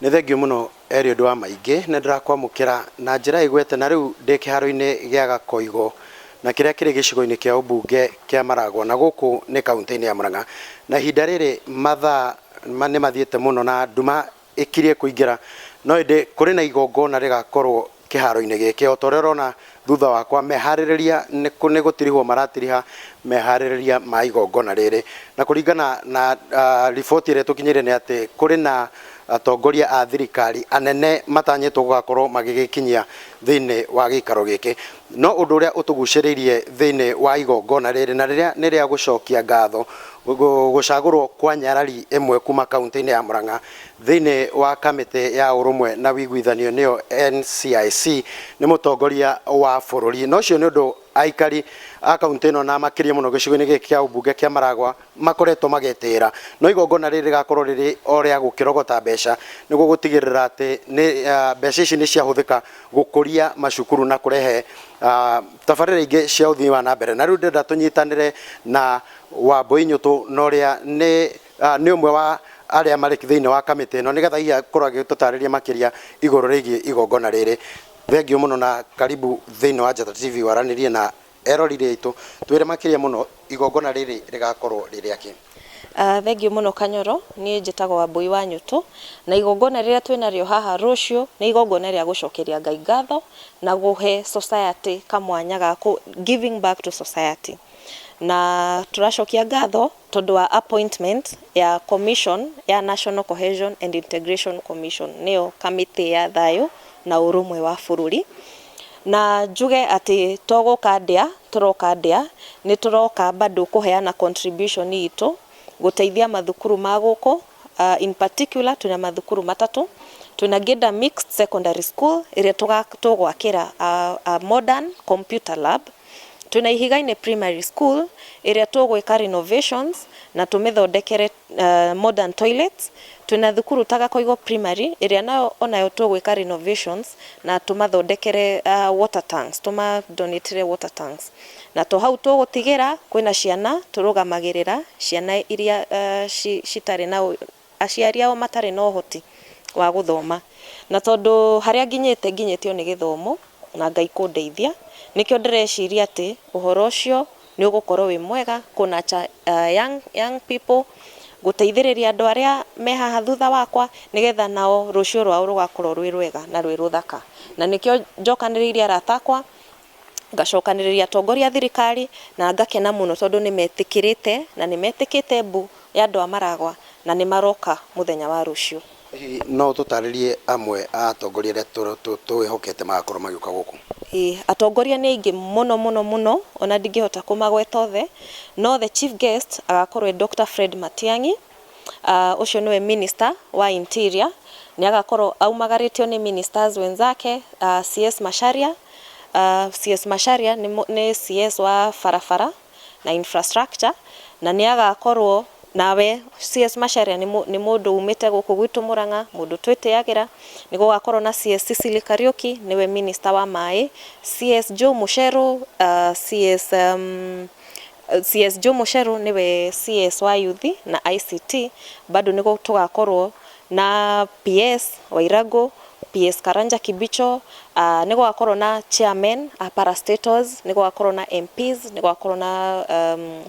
Nĩ thengio mũno Eri ũndũ wa maingĩ nĩ ndĩrakwamũkĩra na njĩra ĩgwete na rĩu ndĩ kĩharo-inĩ gĩa Gakoigo na kĩrĩa kĩrĩ gĩcigo-inĩ kĩa ũmbunge kĩa Maragwa na gũkũ nĩ kaũntĩ-inĩ ya Murang'a. Na ihinda rĩrĩ mathaa nĩ mathiĩte mũno na nduma ĩkirie kũingĩra no ĩndĩ kũrĩ na igongona rĩgakorwo kĩharo-inĩ gĩkĩ. O ta ũrĩa ũrona thutha wakwa meharĩrĩria nĩ gũtirihwo maratiriha meharĩrĩria ma igongona rĩrĩ. Na kũringana na riboti ĩrĩa ĩtũkinyĩire nĩ atĩ kũrĩ na atongoria a thirikari anene matanyĩtwo gũgakorwo magĩgĩkinyia thĩinĩ wa gĩikaro gĩkĩ. No ũndũ ũrĩa ũtũgucĩrĩirie thĩinĩ wa igongona rĩrĩ na rĩrĩa nĩ rĩa gũcokia ngatho gũcagũrwo kwa nyarari ĩmwe kuma kaũntĩ-inĩ ya Murang'a thĩinĩ wa kamĩtĩ ya ũrũmwe na wĩiguithanio nĩyo NCIC nĩ mũtongoria wa bũrũri. Na ũcio nĩ ũndũ aikari a kaũntĩ ĩno na makĩria mũno gĩcigo-inĩ gĩkĩ kĩa ũmbunge kĩa Maragwa makoretwo magetĩĩra. No igongona rĩrĩ rĩgakorwo rĩrĩ o rĩa gũkĩrogota mbeca nĩguo gũtigĩrĩra atĩ nĩ mbeca ici nĩ ciahũthĩka gũkũria macukuru na kũrehe tabarĩra ingĩ cia ũthii wa na mbere. Na rĩu ndĩrenda tũnyitanĩre na Wambũi Nyũtũ na ũrĩa nĩ nĩ ũmwe wa arĩa marĩ thĩinĩ wa kamĩtĩ ĩno nĩgetha hihi akorwo agĩtũtarĩria makĩria igũrũ rĩgiĩ igongona rĩrĩ. Thengio mũno na karibu thĩinĩ wa Njata TV waranĩrie na eroreri aitũ. Twĩre makĩria mũno igongona rĩrĩ rĩgakorwo rĩ rĩa kĩ? Thengio mũno Kanyoro, niĩ njĩtagwo Wambũi wa Nyũtũ, na igongona rĩrĩa twĩnarĩo haha rũciũ nĩ igongona rĩa gũcokeria Ngai ngatho na gũhe society kamwanya ga giving back to society. Na tũracokia ngatho tondũ wa appointment ya commission ya National Cohesion and Integration Commission, nĩyo kamĩtĩ ya thayũ na ũrũmwe wa bũrũri. Na njuge atĩ to gũka ndĩa tũroka ndĩa, nĩ tũroka bado kũheana contribution itũ gũteithia mathukuru ma gũkũ. In particular twĩna mathukuru matatũ. Twĩna Ngĩnda Mixed Secondary School ĩrĩa tũgwakĩra a modern computer lab. Twĩna Ihiga-inĩ Primary School ĩrĩa tũgwĩka renovations na tũmĩthondekere modern toilets. Twĩna thukuru ta Gakoigo Primary ĩrĩa nayo onayo tũgwĩka renovations na tũmathondekere water tanks, tũmadonatĩre water tanks. Na to hau tũgũtigĩra, kwĩna ciana tũrũgamagĩrĩra, ciana iria citarĩ na aciari ao matarĩ na ũhoti wa gũthoma. Na tondũ harĩa nginyĩte nginyĩtio nĩ gĩthomo na Ngai kũndeithia, nĩkĩo ndĩreciria atĩ ũhoro ũcio nĩ ũgũkorwo wĩ mwega kũ nurture young people, gũteithĩrĩria andũ arĩa me haha thutha wakwa nĩgetha nao rũciũ rwao rũgakorwo rwĩ rwega na rwĩ rũthaka. Na nĩkĩo njokanĩrĩirie arata akwa, ngacokanĩrĩria atongoria a thirikari na ngakena mũno tondũ nĩ metĩkĩrĩte na nĩ metĩkĩte mbu ya andũ a Maragwa na nĩ maroka mũthenya wa rũciũ. Hihi no ũtũtarĩrie amwe a atongoria arĩa twĩhokete magakorwo magĩũka gũkũ? Ĩĩ, atongoria nĩ aingĩ mũno mũno mũno, ona ndingĩhota kũmagweta othe, no the chief guest agakorwo e Dr. Fred Matiang'i, ũcio nĩwe minister wa interior, nĩ agakorwo aumagarĩtio nĩ ministers wenzake, CS Macharia, CS Macharia nĩ CS wa barabara na infrastructure, na nĩ agakorwo nawe CS Macharia nĩ mũndũ umĩte gũkũ gwitũ Murang'a, mũndũ twĩtĩagĩra. Nĩ gũgakorwo na CS Sicily Kariũki, nĩwe minister wa maĩ, CS Joe Mucheru, CS Joe Mucheru nĩwe CS wa youth na ICT. Bado nĩ tũgakorwo na PS Wairago, PS Karanja Kibicho, nĩ gũgakorwo na chairman a parastatals, nĩ gũgakorwo na MPs, nĩ gũgakorwo na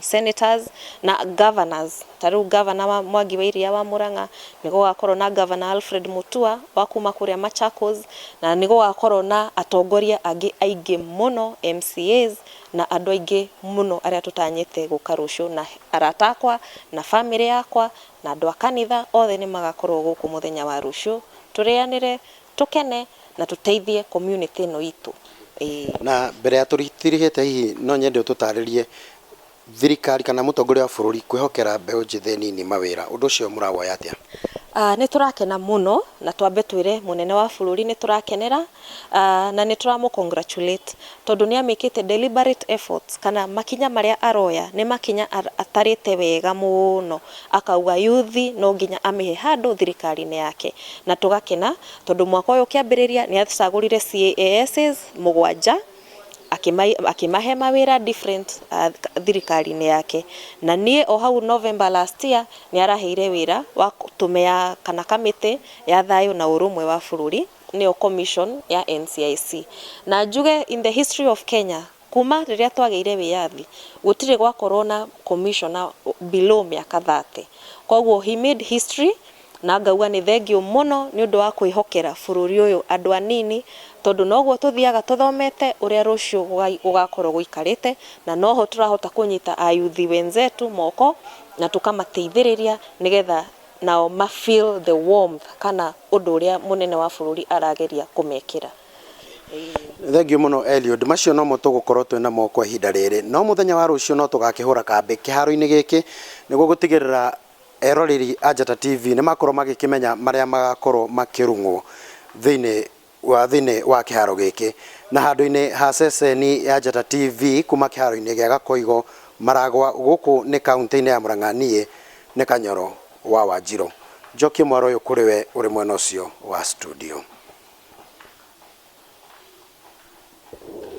senators na governors. Ta rĩu governor wa Mwangi wa Iria wa Murang'a, nĩ gũgakorwo na governor Alfred Mutua wa kuma kũrĩa Machakos, na nĩ gũgakorwo na atongoria angĩ aingĩ mũno, MCAs na andũ aingĩ mũno arĩa tũtanyĩte gũka rũciũ, na arata akwa na famĩlĩ yakwa na andũ a kanitha othe nĩ magakorwo gũkũ mũthenya wa rũciũ, tũrĩanĩre, tũkene na tũteithie community ĩno itũ. Ĩĩ. Na mbere ya tũtirihĩte hihi no nyende ũtũtarĩrie thirikari kana mũtongoria wa bũrũri kwĩhokera mbeũ njĩthĩ nini mawĩra, ũndũ ũcio mũrawoya atĩa? Nĩ tũrakena mũno na twambe twĩre mũnene wa bũrũri nĩ tũrakenera na nĩ tũramũ congratulate tondũ nĩ amĩkĩte deliberate efforts kana makinya marĩa aroya nĩ makinya atarĩte wega mũno, akauga youth no nginya amĩhe handũ thirikari-inĩ yake, na tũgakena tondũ mwaka ũyũ ũkĩambĩrĩria nĩ acagũrire CASs 7. Akĩmahe mawĩra different thirikari-inĩ yake. Na niĩ o hau November last year nĩ araheire wĩra wa tume ya kana kamĩtĩ ya thayũ na ũrũmwe wa bũrũri, nĩyo commission ya NCIC. Na njuge in the history of Kenya, kuma rĩrĩa twagĩire wĩyathi, gũtirĩ gwakorwo na commissioner below mĩaka 30. Koguo he made history, na ngauga nĩ thengiũ mũno nĩ ũndũ wa kwĩhokera bũrũri ũyũ andũ anini, tondũ noguo tũthiaga tũthomete ũrĩa rũciũ gũgakorwo gũikarĩte, na noho tũrahota kũnyita ayuthi wenzetu moko na tũkamateithĩrĩria nĩgetha nao ma feel the warmth kana ũndũ ũrĩa mũnene wa bũrũri arageria kũmekĩra. Thengiũ mũno, Eliud. Macio nomo tũgũkorwo twĩ namo kwa ihinda rĩrĩ, no mũthenya wa rũciũ no tũgakĩhũra kambĩ kĩharo-inĩ gĩkĩ nĩguo gũtigĩrĩra eroreri a Njata TV nĩ makorwo magĩkĩmenya marĩa magakorwo makĩrung'wo thĩinĩ wa kĩharo gĩkĩ. Na handũ-inĩ ha ceceni ya Njata TV kuma kĩharo-inĩ gĩa Gakoigo, Maragwa, gũkũ nĩ kaunti-inĩ ya Murang'a, niĩ nĩ Kanyoro wa Wanjirũ. Njokie mwaro ũyũ kũrĩ we ũrĩ mwena ũcio wa studio.